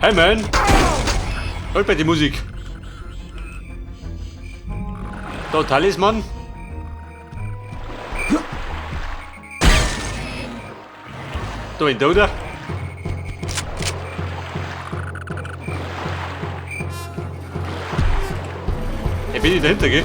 Hey man! Hört bei die Musik. Da, Talisman. Da ein Doder. Ich bin nicht dahinter, gell?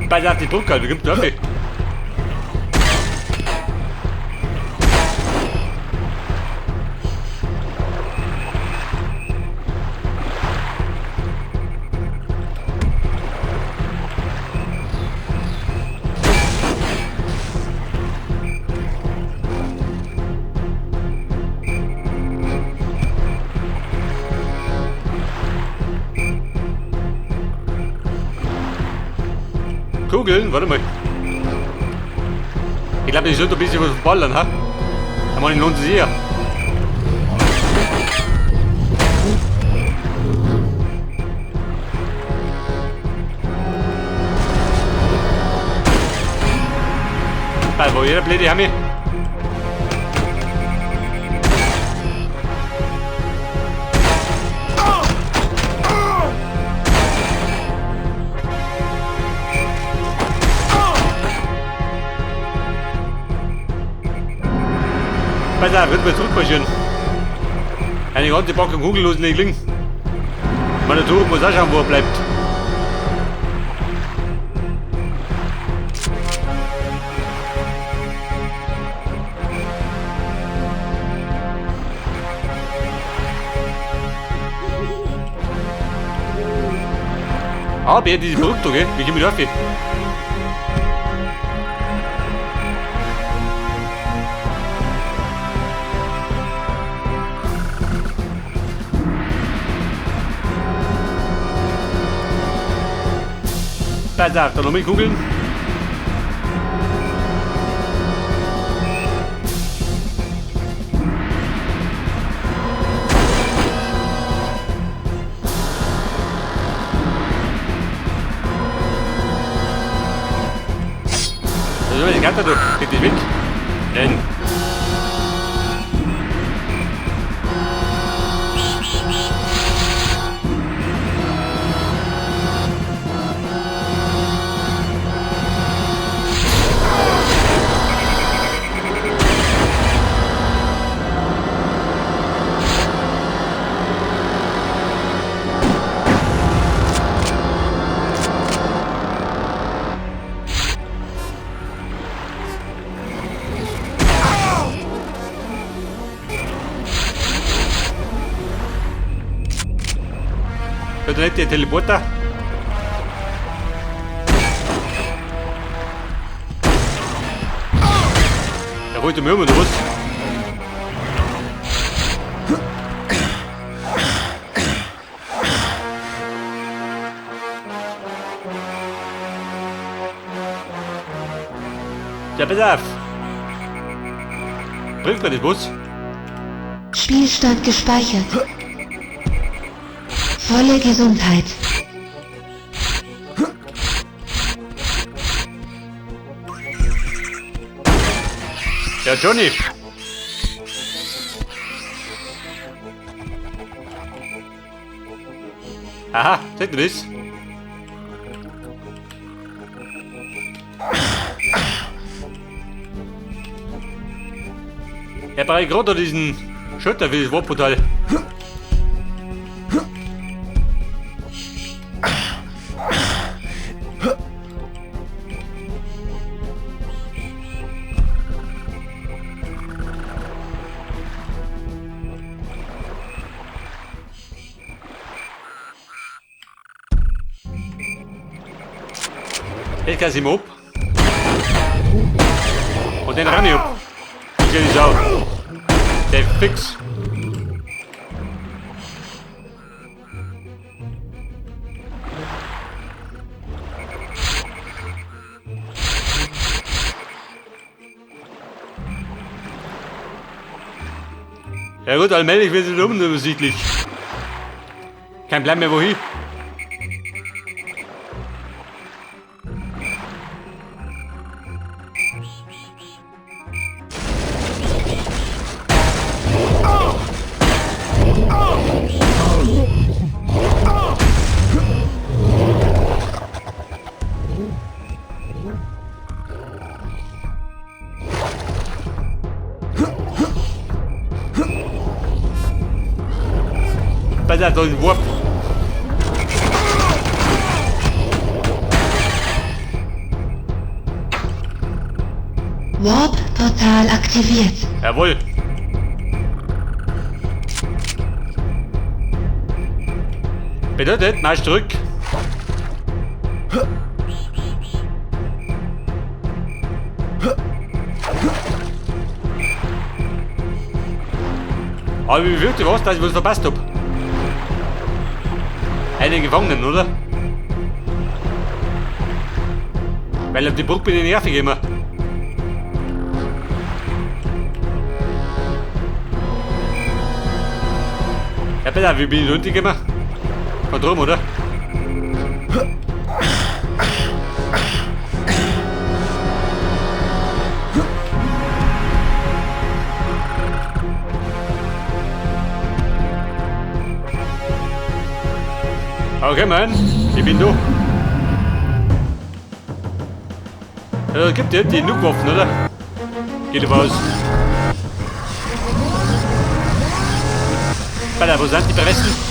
Bei der die Brücke, wie kommt der? Kugeln, warte mal. Ich glaube, ich sollte ein bisschen was ballern, ha? Da meine, lohnt sich eher. Bei wo jeder blöde Hammi. Pass auf, wird mir zurückmarschieren. Eine ganze Packung Kugellosen nicht liegen. Meine Tour muss auch schauen, wo er bleibt. Aber diese Brücke, gell? Wie komme ich da rauf? Pass auf, da noch mit Kugeln. Das ist die Karte durch. Geht die weg? Nein. Bitte nicht der Teleporter. Der wollte mir immer was. Ja, pass auf. Bringt mir das was? Spielstand gespeichert. Volle Gesundheit. Ja, Johnny. Aha, seht ihr das? Ja, brauche ich gerade diesen Schulter für das Warportal. Jetzt kann ich ihm ab. Und den renn ich ab. Ich geh die Sau. Der fix. Ja gut, allmählich wird es unübersichtlich. Kein Plan mehr wohin. Alter, so ein Wurf. Warp-Portal aktiviert. Jawohl. Bedeutet, Marsch zurück. Aber wie wirkt was, dass ich was verpasst hab? Einen Gefangenen, oder? Weil auf die Brücke bin ich nervig immer. Ja, bitte, wie bin ich runtergekommen? Von drum, oder? Okay, Mann, ich bin da. Ja, gibt ja die Nuke-Waffen, oder? Geht aber aus. Alter, wo sind die Pressen?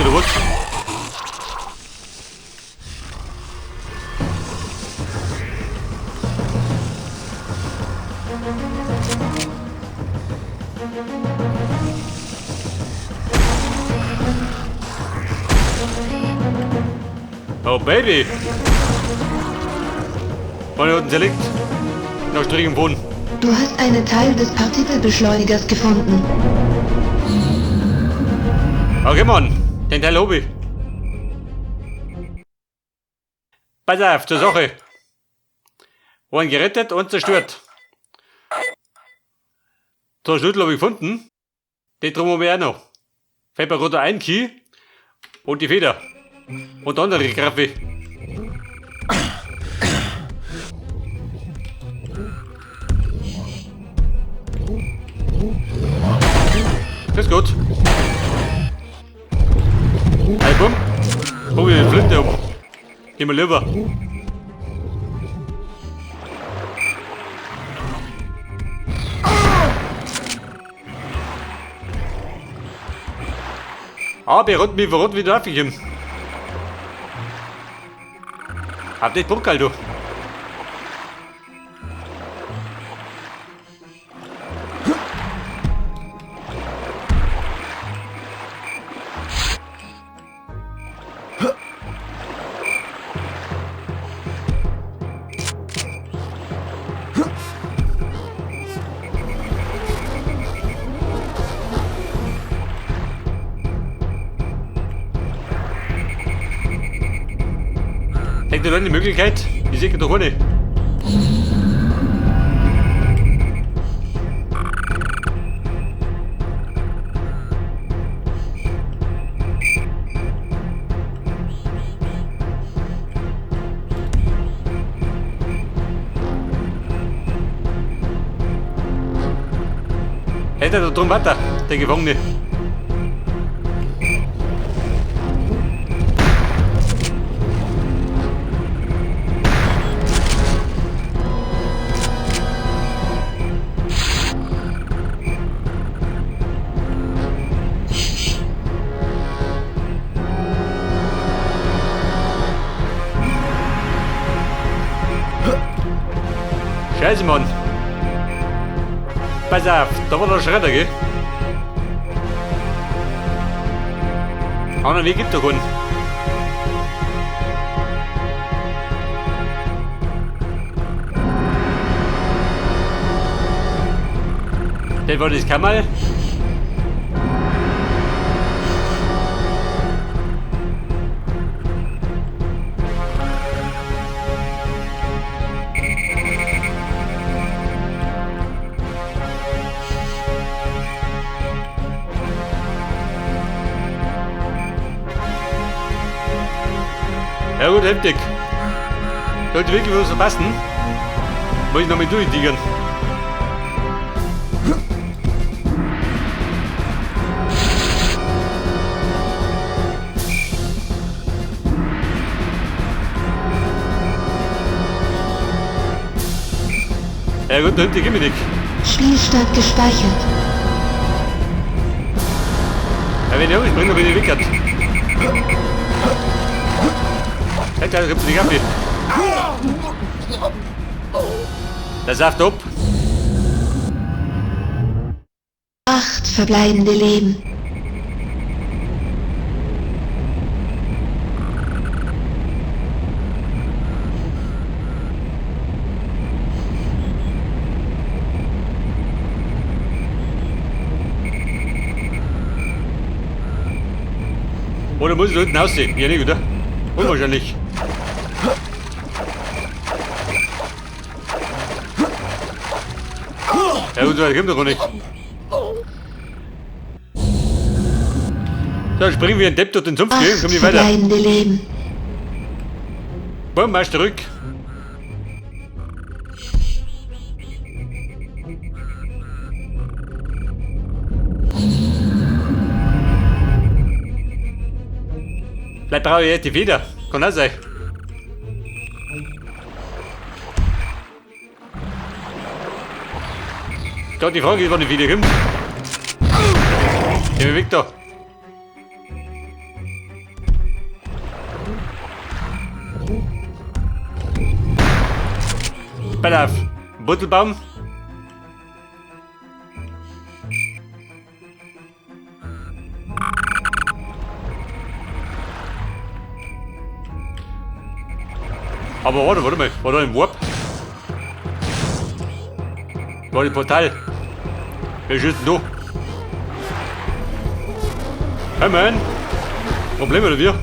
Oder was? Oh Baby! Von unten zerlegt. Noch Strich im Boden. Du hast einen Teil des Partikelbeschleunigers gefunden. Okay, Mann. Den Teil hab ich. Pass auf, zur Sache. Einen gerettet und zerstört. So, Schlüssel habe ich gefunden. Den drum habe ich auch noch. Fällt mir gerade ein Key und die Feder. Und andere Graffe. Grüß Gott. Hey, bumm. Hol mir die Flinte um. Geh mal lieber. Aber er hat mich verrot wie darf ich ihm. Hab nicht Bock, Alter. Denkt ihr da die Möglichkeit? Ich sehe doch ohne. Hätte er da drum weiter, der Gefangene. Scheiße, Mann. Pass auf, da war der Schredder, gell? Anderen Weg gibt doch keinen. Das war das Kammerl. Ja gut, heftig. Sollte wirklich was verpassen. Muss ich noch mit durchtigern. Ja gut, da hinten gib mir nicht. Spielstand gespeichert. Ja, wenn ich umspringe, dann bin ich weg. Da gibt's die Kaffee. Der Saft ab. 8 verbleibende Leben. Oder muss ich da unten aussehen? Ja, nicht, oder? Unwahrscheinlich. Ja gut, so weit kommt doch nicht. So, springen wir ein Depp durch den Sumpf, gell? 8 Komm nicht weiter. verbleibende Leben. Bumm, marsch zurück. Vielleicht brauche ich jetzt die Feder. Kann auch sein. Da, die Frage ist, wann die Feder kommt. Geh mir weg da. Pass auf. Buttelbaum. Aber warte, warte mal. War da ein Warp? War ein Portal? Wer ist denn da? Hey man! Problem oder wir?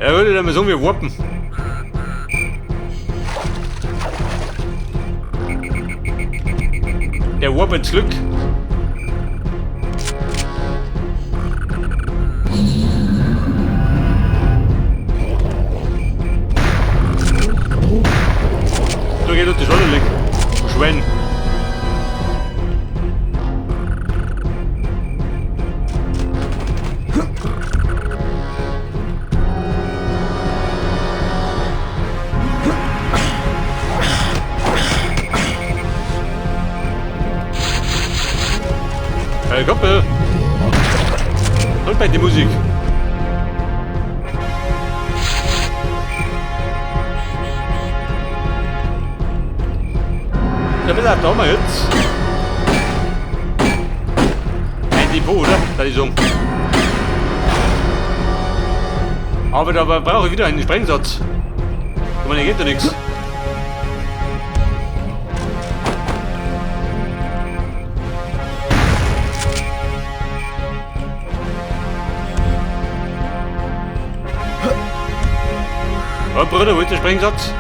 Ja, würde dann mal sagen, wir warpen. Der Warp ins Glück. Da geht doch die Sonne liegen. Schwein. Hey Kumpel! Und bei die Musik. Ja, pass auf, da haben wir jetzt. Ein Depot, oder? Da ist so. Aber da brauche ich wieder einen Sprengsatz. Ich meine, geht da nichts. Oh, Bruder, wo ist der Sprengsatz?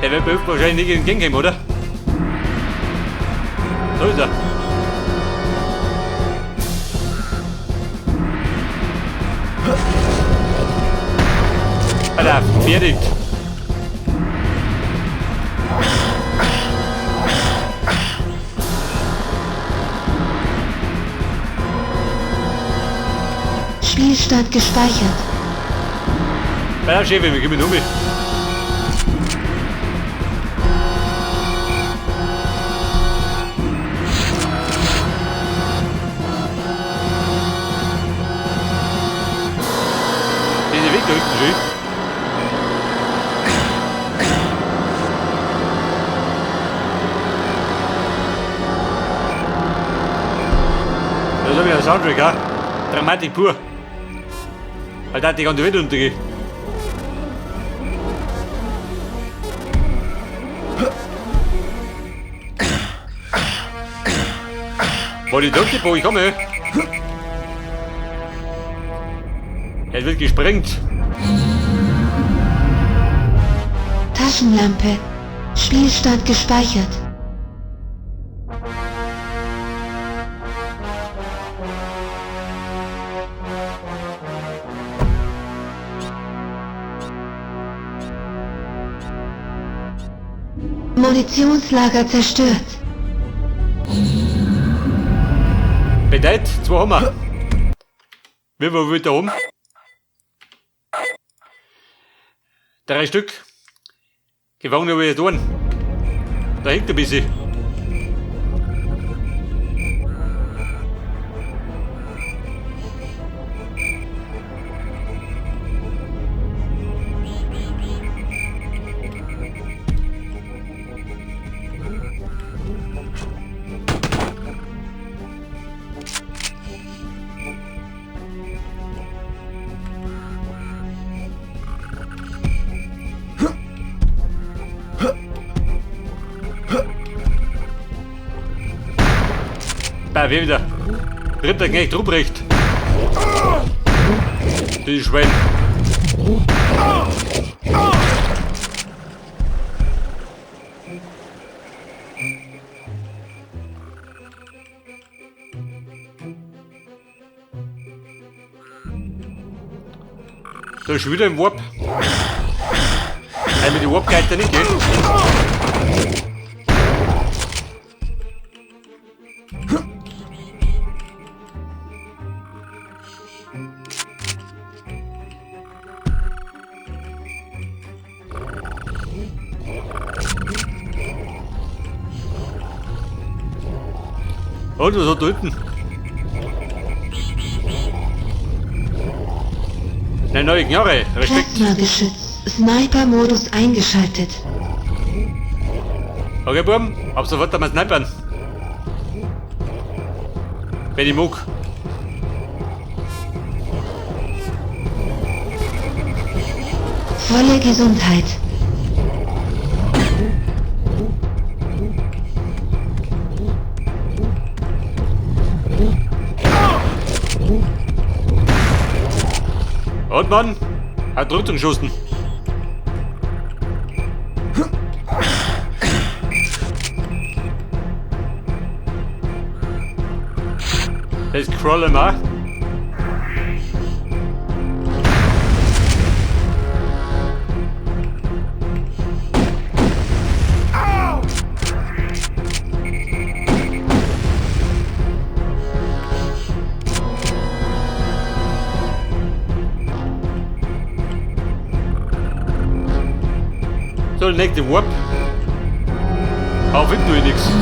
Der wird mir wahrscheinlich nicht in den Gang kommen, oder? So ist er. Alter, fertig. Spielstand gespeichert. Alter, Chef, wir gehen mit um. Diese Weg da hinten schön. Das ist wieder ein Soundtrack, ha? Dramatik pur. Weil da die ganze Welt untergeht. Wo die Dunkel, wo ich komme. Es wird gesprengt. Taschenlampe. Spielstand gespeichert. Munitionslager zerstört. Bedeutet, zwei haben wir. Wie viel wieder um? 3 Stück. Gefangene will ich tun. Da hängt ein bisschen. Da, wer wieder? Ritterknecht Ruprecht. Die Schwein. Da ist wieder ein Warp. Einmal die Warp geht da nicht, gell? Und was hat da hinten? Eine neue Knarre, Respekt. Plasmageschütz. Sniper-Modus eingeschaltet. Okay, Buben, ab sofort einmal snipern. Wenn ich mag. Volle Gesundheit. Und Mann, hat runtergeschossen. Das crawlen wir. So, nächste Warp. Auf hinten tue ich nix.